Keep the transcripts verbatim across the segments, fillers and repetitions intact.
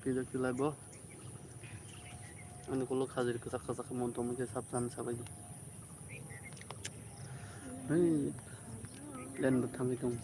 Kida kilai bo. Ani kulo khajir kwchak kwchak mon tongma khe sab chan sabai di. Hei, len bo thangwi tong.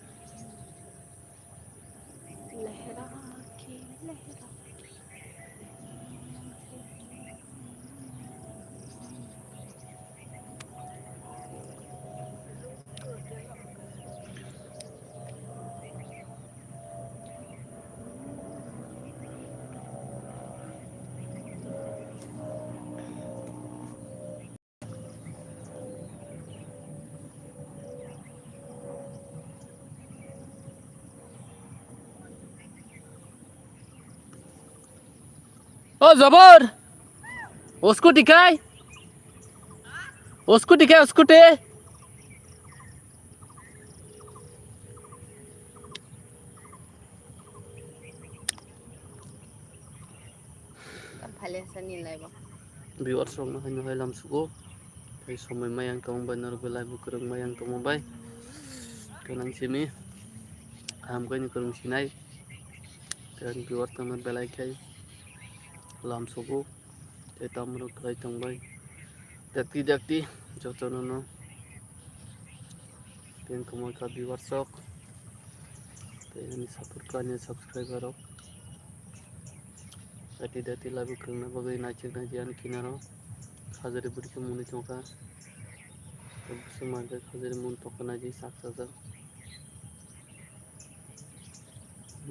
O jobor! O scooty khai? O scooty khai, o scooty? Viewers rok no haino hai lam sugo. Tei somoi mayang tong bai norok belai bo kwrwng mayang tongma bai. Kanang simi. Kaham khe ni kwrwng sinai. Tei viewers tongma belai khai lam sugo. Tei tamrok kwlai tongbai. Dakti dakti jotono no. Tei wngkha viewers rok. Tei ani support khlainai subscriber rok. Dakti dakti live kwrwngna bagwi naichik nai ani kinaro. Khajari bwrwi khe mwnwi tongkha. Tei bwswk mankhe khajari mwn tongkha nai sak sajak.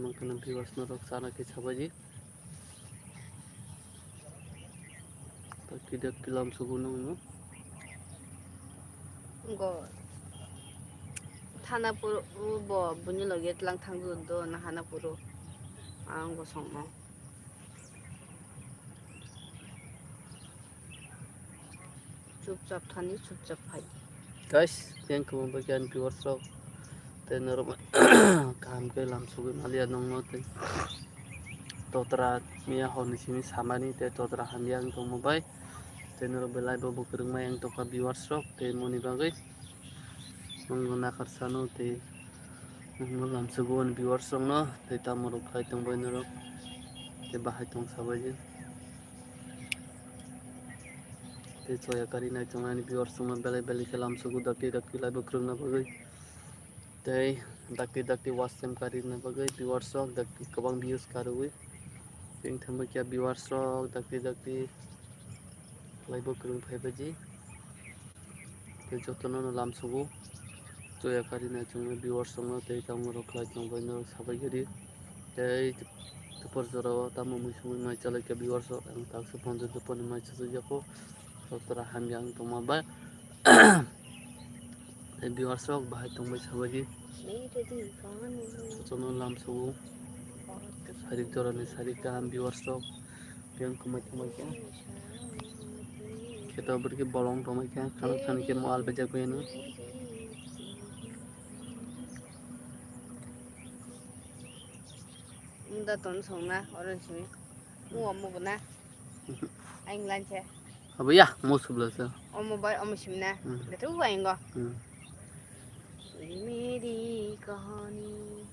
Mangkhana viewers norok chana khe sabaidi. Kida kilam sugu nung no. Go. Thana puro bo buini loge tlang thang do na hana puro. Ang go song no. Chupchap thani, chupchap phai. Guys, thank you, bagyan viewers rok. Tei norok kaham khe lam sugwi maliya nongno tei totra miya horni simi samani tei totra hamya wng tongmo bai. Tei norok belai bo bwkrwng maya wng tongkha viewers rok tei moni bagwi. Nwng nakhar sano tei nwng lamsogo ani viewers rokno tei tamo rok khai tongbai norok tei bahai tong sabaidi tei choya kari nai tong ani viewers rokno belai belai khe lamsogo dakti dakti live o kwrwngna bagwi tei dakti dakti watch time kari na bagwi viewers rok dakti kwbang views karwi tei thangbai khe viewers rok dakti dakti live o kwrwng phaibaidi. Tei jotono no lamsogo choya kari nai chwngno viewers rokno tei tamo rok khlai tongbai norok sabai gari tei tupor jora o tamo mui songwi mai chalai kha viewers rok ang taksa ponjo dopani mai chajak yago totra hamya wng tongma bai tei viewers rok bahai tongbai sabaidi jotono lamsogo sarik jorani sarik kaham viewers rok. Yang kumai kumai kya? Kita beri ke bolong kumai kya? Khana khani ke mal bejak kaya na? Unda ton song na, orange ni. Mu omo guna. Aing lan che. Abo ya, mo subla sa. Omo bai, omo simna. Hmm. Betu aing go. Hmm. Meri kahani.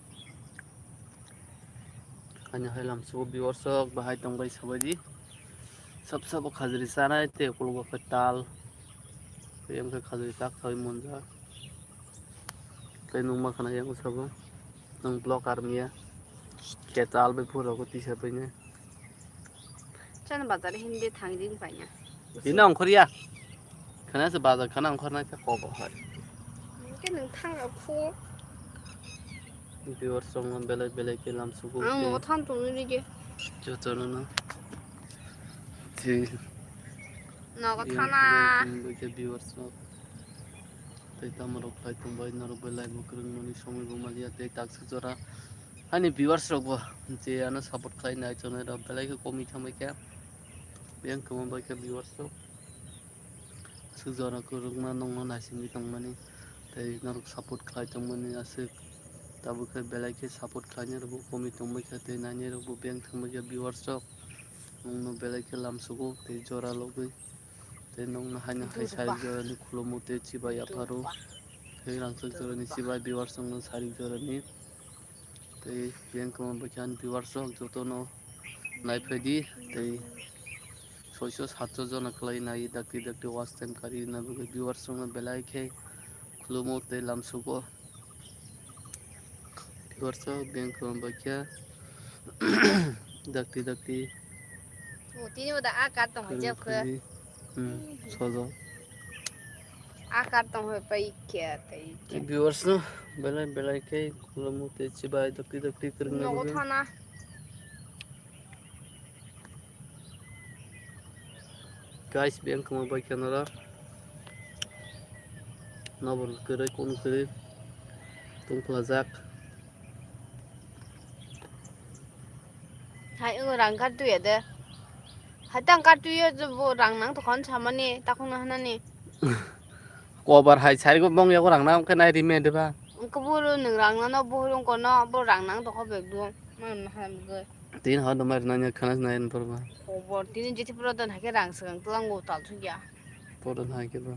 Ani hai lamsogo viewers rok bahai tongbai sabaidi. Sab sabo khajri sanai tei ukulgo khe tal. Tei wngkha khajri tak sawi munjak. Tei nwng ma khna yang sabo. Nwng vlog armiya. Khe tal bai phuru rogo tisa paine. Chana bazar hindi thang jing paina. Hindi ongkhorya. Khana se bazar khana ongkhorna khe kobo hai. Ke nwng thang a phu. Viewers rok no belai belai khe lamsogo. Ang mo than tong ni ge. Jotono no. Nogo thana. Viewers rok. Tei tamo rok khlai tongbai norok belai bo kwrwng mani somoi bo maliya tei taksa jora. Ani viewers rok bo je ano support khlai nai chonai rok belai khe komwi thangbai khe. Yang kwma bai khe viewers rok. Aswk jora kwrwngma nongno naisingwi tongmani tei norok support khlai tongmani aswk tabuk khe belai khe support khlainai rokbo komwi tongbai kha tei nainai rokbo beng thangbai kha viewers rok nongno belai khe lamsogo tei jora logwi tei nongno haino hai sarik jorani khulumo tei chibai yapharo tei rangchak jorani chibai viewers rokno sarik jorani. Tei beng kwma bai khe ani viewers rok jotono Naiphai di tei soiso satso jona khlai nai dakti dakti watch time kari na bagwi viewers rokno belai khe khulumo tei lamsugo. Viewers rok beng kwbang bai khe dakti dakti. O, tini bo da a card tong hai kwrwng jeb khe. Khlai, hmm, sojo. A card tong hai pai khe tei khe. Viewers no belai belai khe khulumo tei chibai dakti dakti kwrwng na bagwi. Nogo thana. Guys, beng kwma bai khe noro. Nobor kwrwi, kunu kwrwi tongphlajak. Hai, o rang kar tuya de. Hai, tang kar tuya je bo rang nang tokhan samani, takhungna hanani. Kobar hai, sari go bong yago rang nang khe nai rime de ba. Wngkhe bo ro nwng rang nang no, bo rung kono, bo rang nang tokha bag do. Mang na ham goi. Tin hwn mari nanya khana nai ntor ba. Khobor tini jiti pura don haikhe rang swkang tlango tal thukya. Pura don haikhe ba.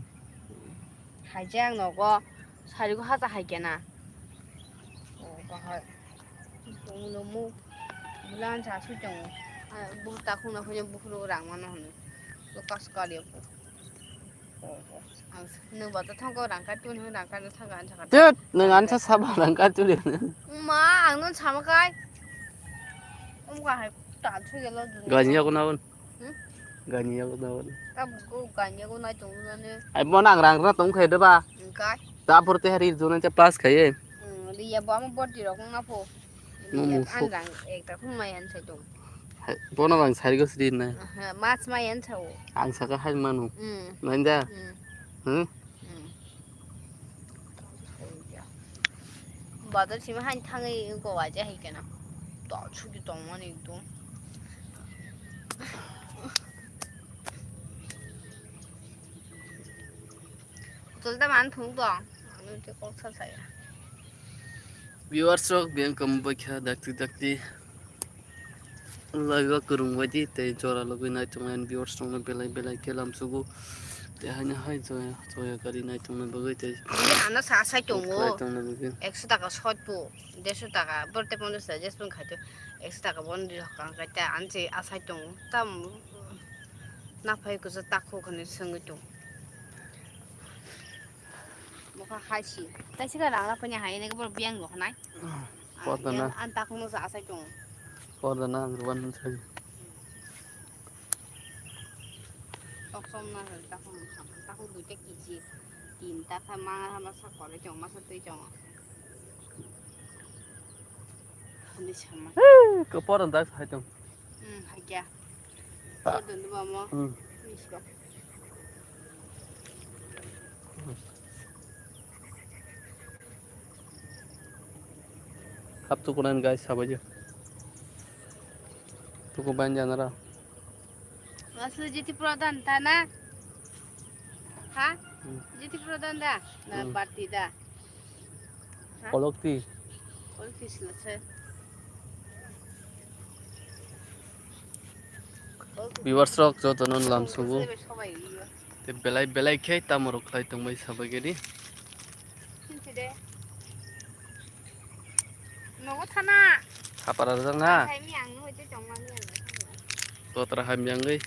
Haijak nogo sarigo hacha haikhe na. O bahai. Tongno mu. Bulan sa su tongo. Buh takhung na khunyo bukhro rang mano hwnwi. Ko kas kali ko. Ang s-, nwng bo to thangko rang kai tun hwn rang kai no thangka ansa kha. Tut, nwng ansa sabo rang kai tun. Ma, ang no sama kai. Um ka hai ta thu gelo dun. Gani ya ko na bon. Hmm? Gani ya ko na bon. Ta bu ko gani ya ko na tong na ne. Ai mo nang rang ra tong khai de ba. Ang kai. Ta pur te hari jona cha pass khai. Hmm, ri ya bo amo bor ti rok na po. Mo ri ya musuk. An rang ek ta thum mai an sai tong. Hai, bono ang sari go sri na. Aha, mas mai an sao. Ang saka hai manu. Hmm. Nanda. Hmm. Hmm? Hmm. Bazar simi hain thangwi wngkha waisa hai khe na. Tol suki tongmani ekdom. Tolda man thung tong. Ano te kok sa saya. Viewers rok beng kam bakha dakti dakti. Laiba kwrwng bai di tei jora logwi naitongnai viewers rokno belai belai khe lamsugo. Tei haino hai joya joya gari naitongna bagwi tei Bini ano sa sai tongo. Khlai tongna bagwi. Ekso taka sot po, derso taka, borte ponchash taka jesong khaito. Ekso taka bon di hokang kai ta anse asai tongo. Tam naphai kusa takhu khani sengwi tong. Mokha hai si. Tai sika rang la phani hai ne bor biang bo khanai. Porda na. An takhu no sa asai tong. Porda na ang ruan sai. Tok som na hal takhu no sa. Takhu duita kiji. Tin ta kha ma ha ma sa kore chong ma sa tei chong. Ani sama. Ko porda sai tong. Hmm, hai kya? Ah. Kau dulu mama. Hmm. Miss ko. Hap tu kunan guys, sabaja. Tu ko ban janara. Asli jiti pradhan tha na? Ha? Hmm. Jiti pradhan da? Na, hmm, party da? Ha? Kolokti. Kolokti sila se. Viewers rok jotono lamsugo. Te belai belai khe tamo rok khlai tongbai sabai gedi. Nogo thana. Hapara rok na. Hai mi ang no hoite tongmani ang. Kotra hamyangwi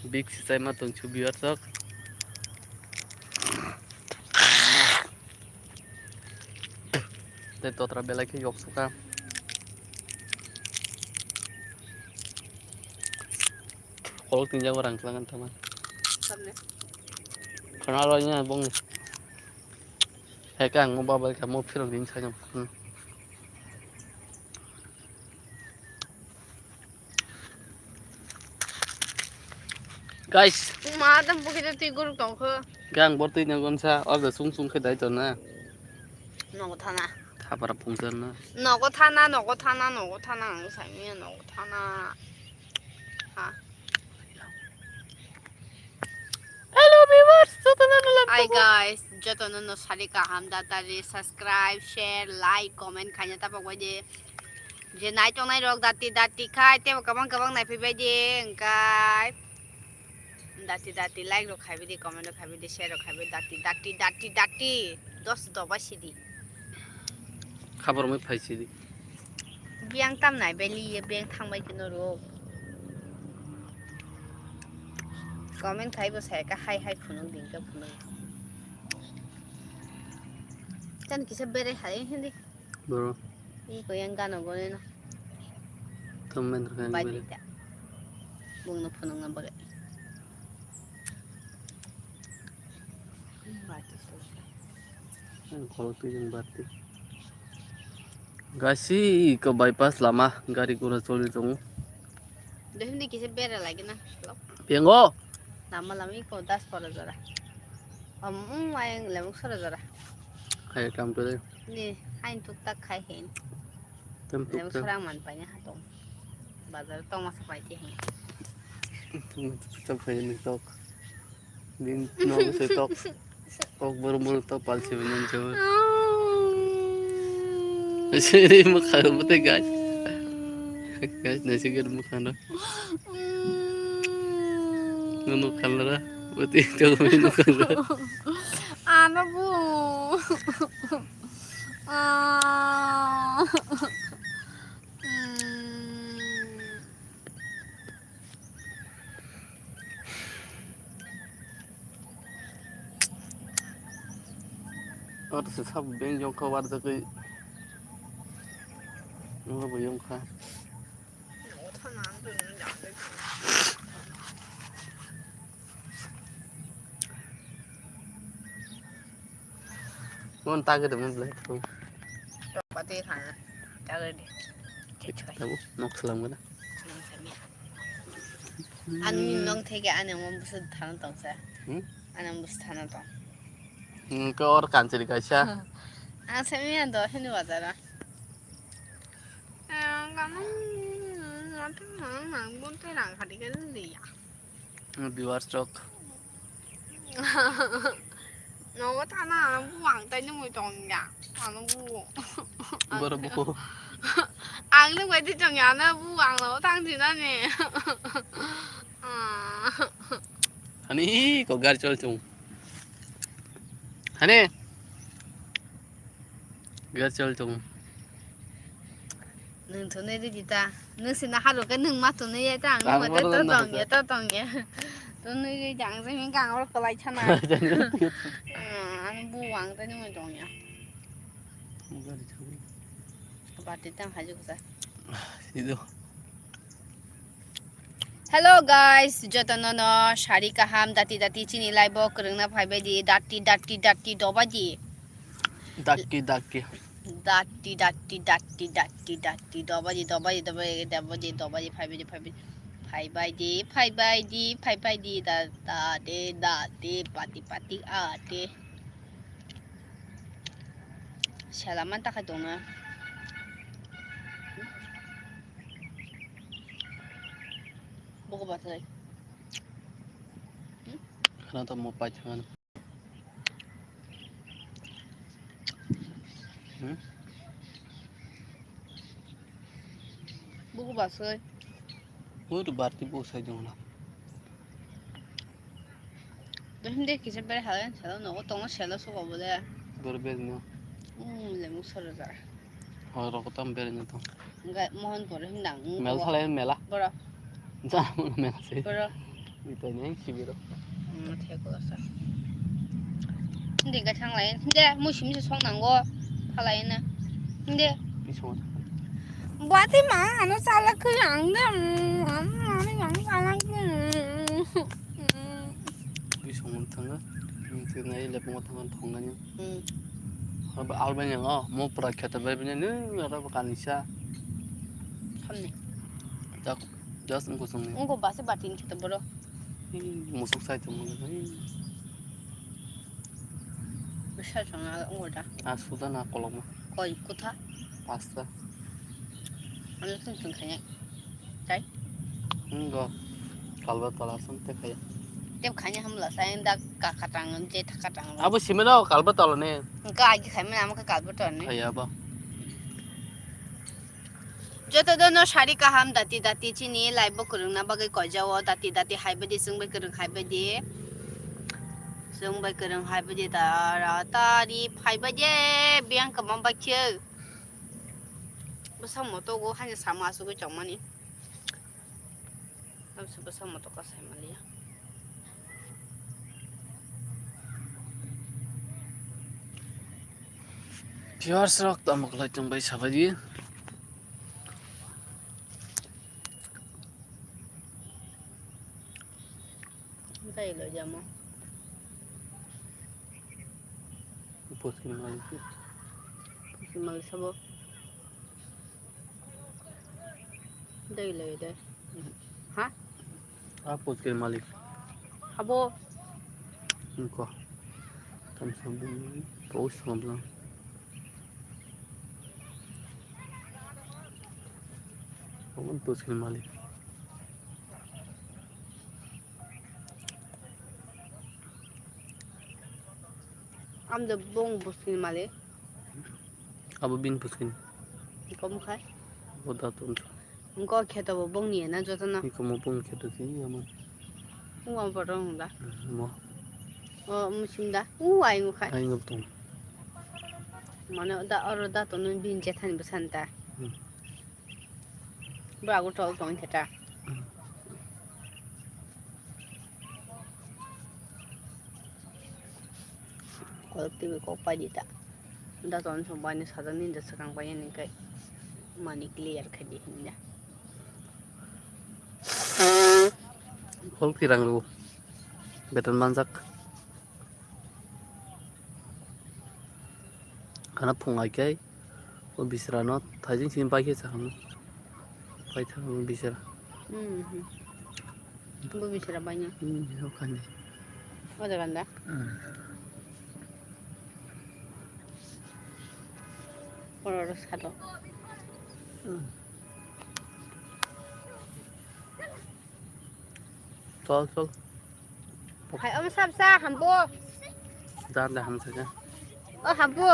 big sichai ma tongchu viewers rok. Tei totra belai khe yok sukha. Kolok tingjak o rang tlang tama. Khana roi na bong. Hai ka ang mo babal ka mo phirok din sa jam. Guys. Ma tam bukit twi guruk tongkho. Gang bor twi nang gonsa, order sung sung khe dai to na. Nogo thana. Thapara pungsa na. Nogo thana, nogo thana, nogo thana, ang saimanya nogo thana. Ha. Hello viewers, jotono no lam. Hi guys, jotono no sari kaham da tari subscribe, share, like, comment khaina tapok bai de. Je nai tongnai rok dati dati khai tebo kabang kabang nai phai bai de engkai. Dati dati like rok khai bai de, comment rok khai bai de, share rok khai bai de, dati dati dati dati. Dos doba sidi. Khabar mai phai sidi. Biang tam nai beli ye biang thang bai kino rok. Comment khai bo sai ka hai hai phunuk din ka phunuk. Chan kisa bere hai hindi. Bro. Iko yang gano gone no. Comment khai bere. Bung no phunuk na bere. Ang khorok twi jeng barti. Gasi ko bypass lama gari gura choli tongo. Dohimni kisa bera lagi na. Pengo. Lama lama iko das pora jora. Om um ayang lemuk sora jora. Khai kam kore. Ni hain tuk tak khai hin. Tem tuk. Lemuk sora man paina hatong. Bazar tong masa pai ti hin. Tuk tuk khai ni tok. Din no se tok. Kok bor bor tok pal se bini jo. Siri mo kharo bote guys. Guys na se ger mo kharo. Nono khalra bote to bini khalra. Ano bu. Ah. Mm. Oro se sab beng jong kha warjagwi. Oro bo yong kha. Mon tagwi rwmani belai thung. Chok pati khana. Tagwi di. Chechwai. Tabo, nok salam gana. Salam sami. Ani nong theke ani mo busu thana tong sa. Hmm? Ani mo busu thana tong. Hmm, ko or kanchiri kaisa. Ang sami an do hini bazara. Eh, kamu, nanti mang mang bunte rang khadi kan liya. Viewers rok. Nogo thana ano buwang tai nungwi tongya. Ano bu. Boro bu. Ang nungwi di tongya ano buwang nogo thang sinani. Hani ko gari chol chung. Hani. Gari chol chung. Nwng thunui ridi ta. Nwng sina haru khe nwng ma thunui ya ta, ang nwng ma to tong ya, to tong ya. Thunui ridi ang simi kang oro kwlai sana. Ang bu ang tani mo tong ya. Bati tang hajuk sa. Sido. Hello guys, jotono no sari kaham dati dati chini live o kwrwngna phaibai di, dati dati dati doba di. Dati dati. Dati dati dati dati dati doba di, doba di, doba di, doba di, doba di, phaibai di, phaibai di. Phaibai di, phaibai di, phaibai di, da da de da de pati pati a de. Sela man takai tongna. Buku batai. Khana to mo pai thang. Hmm? Buku basai. Buku barti buku sai dong na. Dohim de kisa bere halen selo nogo tongo selo suka bole. Bor bere no. Hmm, lemu soro jara. Horo kotam bere no tong. Ga mohon pore himdang. Mel salai mela. Boro. Jana mela se. Boro. Itai nai sibiro. Hmm, thek kola sa. Hindi ga thang lai. Hindi musim se song nanggo. Phalai na. Hindi. Ni song. Buati ma ano salak ke yang de. Ano yang salak ke. Ni song thang. Ni thang nai le mo thang thong nai. Hmm. Abo alba yang o mo pra khata bai bini ni aro kanisa. Samni. Tak, just ungko songni. Ungko base batin khata boro. Musuk sai tong. Bisa song ungko da. A suda na koloma. Koi kutha? Pasta. Ano tun tun khanya. Tai? Ngo. Kalba tola sam te khaya. Tep khanya hamla sa enda ka katang je tha katang. Abo simeno kalba tola ne. Ka agi khaimena amka kalba tola ne. Khaya ba. Joto dono sari kaham dati dati chini live bo kwrwngna bagwi koijao dati dati haibadi chwngbai kwrwng haibadi. Chwngbai kwrwng haibadi tara tari phaibadi biyang kwma bakhe. Bwsa moto go hani sama asugwi tongmani. Tamsa bwsa moto ka sai manliya. Viewers rok tamo kwlai tong bai sabai di. Dai lo jamo. Puskini malik. Puskini malik sabo. Dai lo dai. Ha? A puskini malik. Abo. Ko. Tam sabo. Pau sabo. Omo bwskini malik. Amdo bong bwskini malik. Abo bini bwskini. Iko mukhai. Abo dato. Engko kheto bo bongni na jotono. Engko mo bong kheto si ama. Ua boto hwnda. Mo. O musim da. U ai mukhai. Ai ngop tong. Mane da oro da to nun bin je thani bwsan ta. Hmm. Bra go tol tong kheta. Hmm. Kolok twi kok pai di ta. Da ton song bai ni sajak ni da swkang bai ni kai mani clear khai di hinda. Kol kirang ru. Beton manjak. Khana phung ai kai. O bisra no thaijing sini pai khe chaham. Pai thang bisra. Hmm. Bo bisra bai no. Hmm, o khani. O jaga da. Hmm. Oro oro sado. Hmm. Chol, chol. Hai, omo sab sa, hambo. Jar le hamsa ka. O, hambo.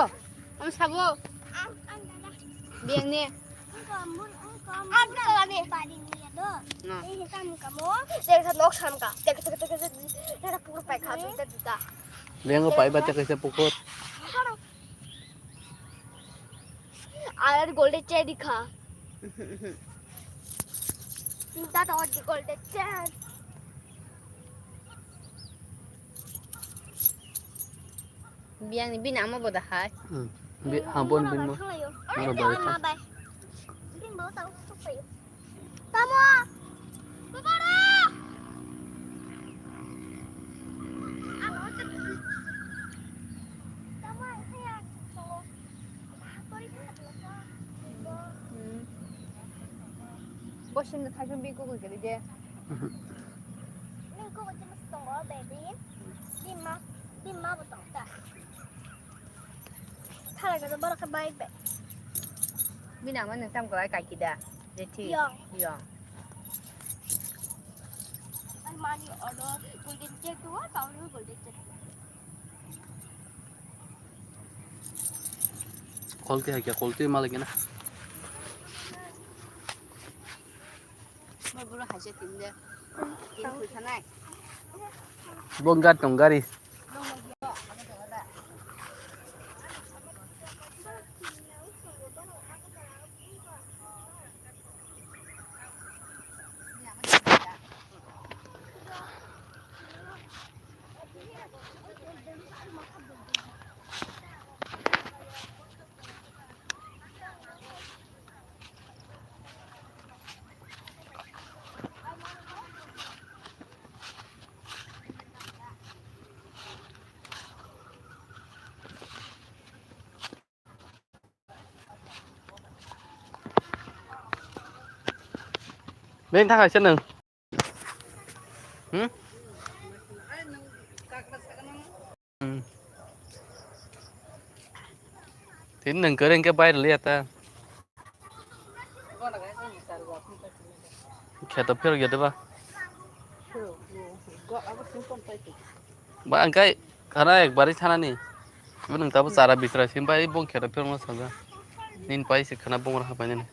Omo sabo. Biang ni. No. Biang ko pai ba te kaisa pukur. Ar golden cherry kha. Tata odi golden cherry. Biang ni bini ama boda hai. Hmm. Bi-, ha, bon bin mo. Ano bai. Bin bo tau tuk payo. Tamo. Babara. Tamo, kaya. Hmm. Bo sim na thai bi ko ko gele je. Ni ko ko je mas tongo baby. Bima, bima bo tong ta. Thala ga borok khe bai bai. Bini ama nwng tam kwlai kai kida. Jethi. Yo. Yo. Ani mani order golden cake duo, tao golden cake. Kolti hai kya, kolti malik na. Bongga tong gari. Beng thang kaisa nwng. Hmm? Hmm. Tini nwng kwrwi hwnkhe bai rwliya ta. Kheto phirok ya deba. Ba angkai khana ekbari thanani. Bo nwng tabo chara bisra sim bai bong kheto phirok no saja. Nin pai se khana bong rw hapai nani.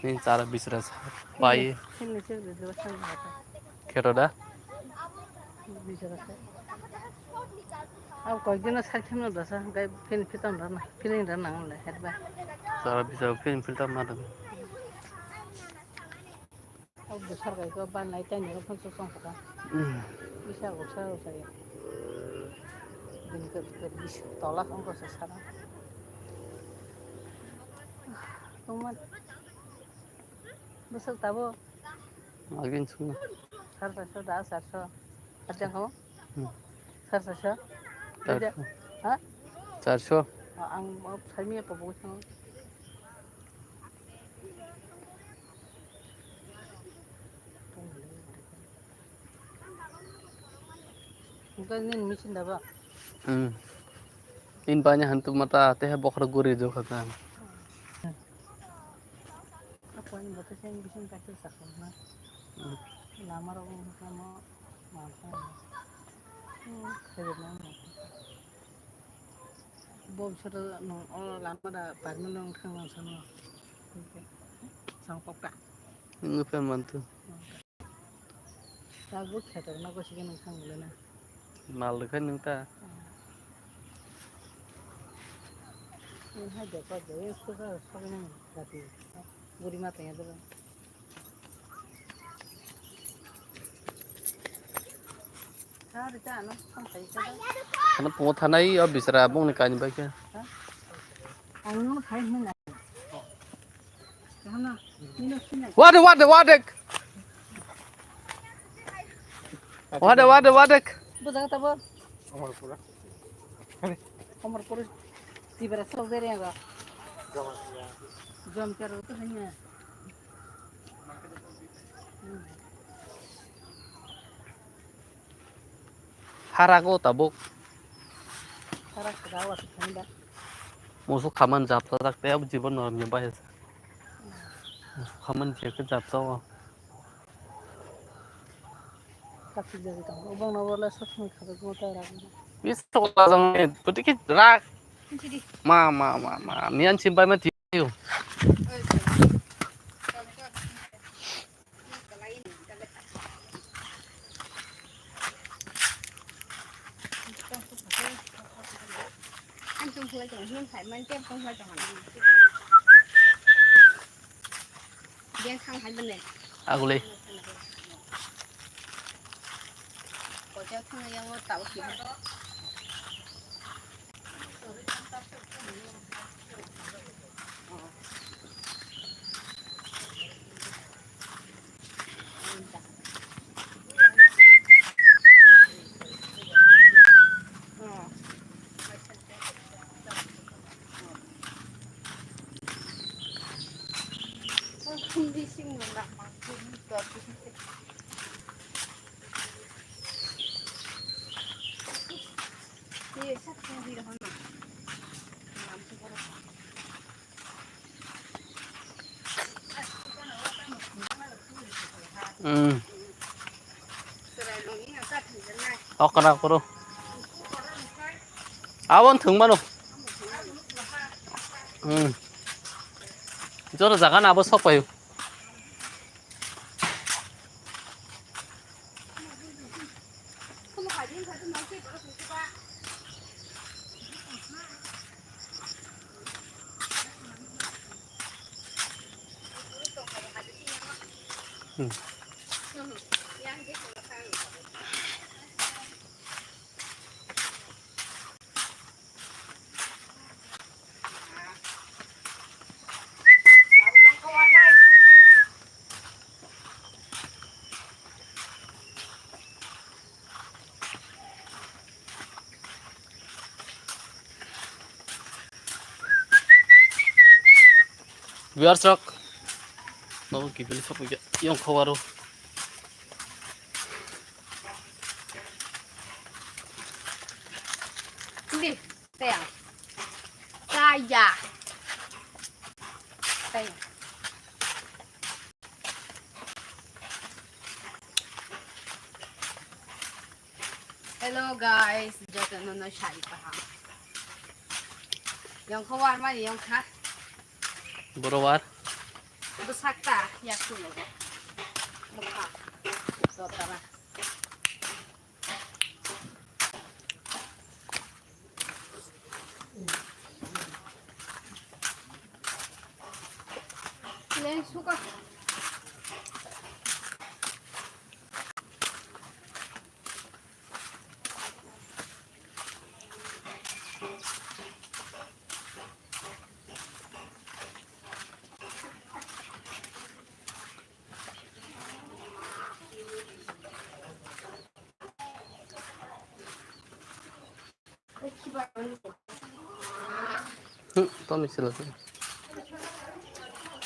Nin chara bisra sa pai. Kheto da. Abo koikdino side kheno dasa, hwnkhe film filter rwna, film rwna nang le, het bai. Chara bisra film filter ma rwna. Abo bwsar bai khe banai taini rok phano chwng kha. Hmm. Bisa bwsa bwsa ya. Bini khe, khe bis tola phano bwsa sana. Tongma. Bwswk tabuk? Agin sungma. Sar sar sar da, sar sar. Arjang kamo? Hmm. Sar sar sar. Sar sar. Ha? Sar sar. Ang saimi apa bukung. Engkau ini machine dah, Pak? Hmm. Tin banyak hantu mata teh bokhorok guri jo kata. Apa ini betul sih yang bisa kasih sakit, Mas? Hmm. Lama orang sama. Bom sero nong o lama da parmi nong thang nong sano. Song pok ta. Nung phe mantu. Ta bu kheto na ko sige nong thang le na. Mal de khan nung ta. Nung hai de ko de ko ka ko nang ta ti. Buri ma ta ya de. Ano pungo thanai o bisra bongni kainwi bai khe. Wade, wade, wade. Wade, wade, wade. Bujang tabo. Amarpura. Amarpura. Tibera sok dere ga. Jom kero to hanya. Harago tabuk. Hara kadawa thangda. Musu khaman japta jakta ya jibon norom ni bahasa. Musu khaman jeke japta o. Kasik jagi tang. Obong no bola sosmi khabe gota rak. Bis to la jang ni putiki rak. Ma ma ma ma nian chimpai ma tiyo. Ang tongkhlai tong hin khai man tep tongkhlai tong. Beng khang hai bene. Agule. Kocha thang yang o tau ki. Hmm. Okra kuru. Abon thwng mano. Hmm. Jora jaga na abo sok paio. Hmm. Viewers rok, nogo kibili sokphaikha yongkhowaro. Hindi, kaya. Kaya. Kaya. Hello guys, jotono no sai kaham. Yongkha warmani yongkha. Borowar. Bwsakta yakung logo. Mokha. Dotara. Lens suka. Hmm, to mi sila sila.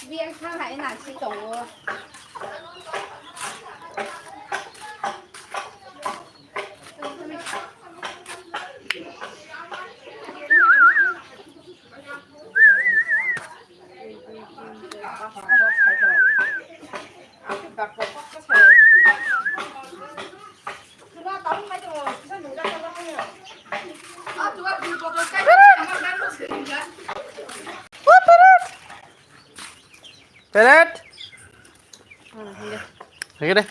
Biang thang hai na si tongo. Peret. Hege de.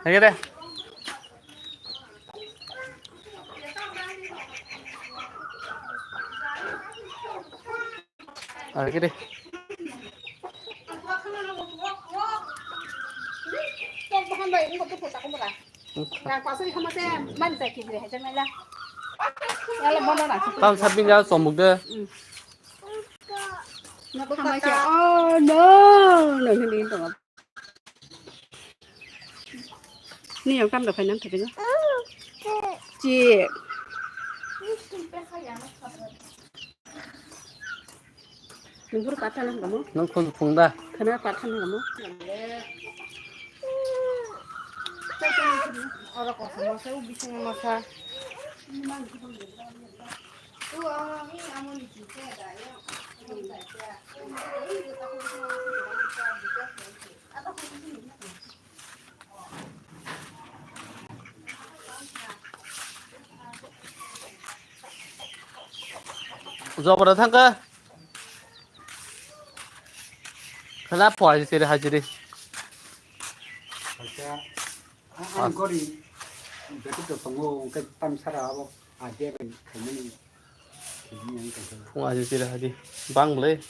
Hege de. Hege de. Tam sabing ya somuk de. Oh no, no, no, no, no. Ni yang kam da phai nang thai. Chi. Nung buru patha nang kamu? Nung khun phung da. Khana patha nang kamu? Oro kosom masa, u bising masa. Jobra thangka. Khana poi siri hajiri. Acha, a-, ang gori, betul tu tongo, ke tam sara abo, adia ben khamani, khamani ang khamani. Wah, hajiri siri haji. Bang boleh.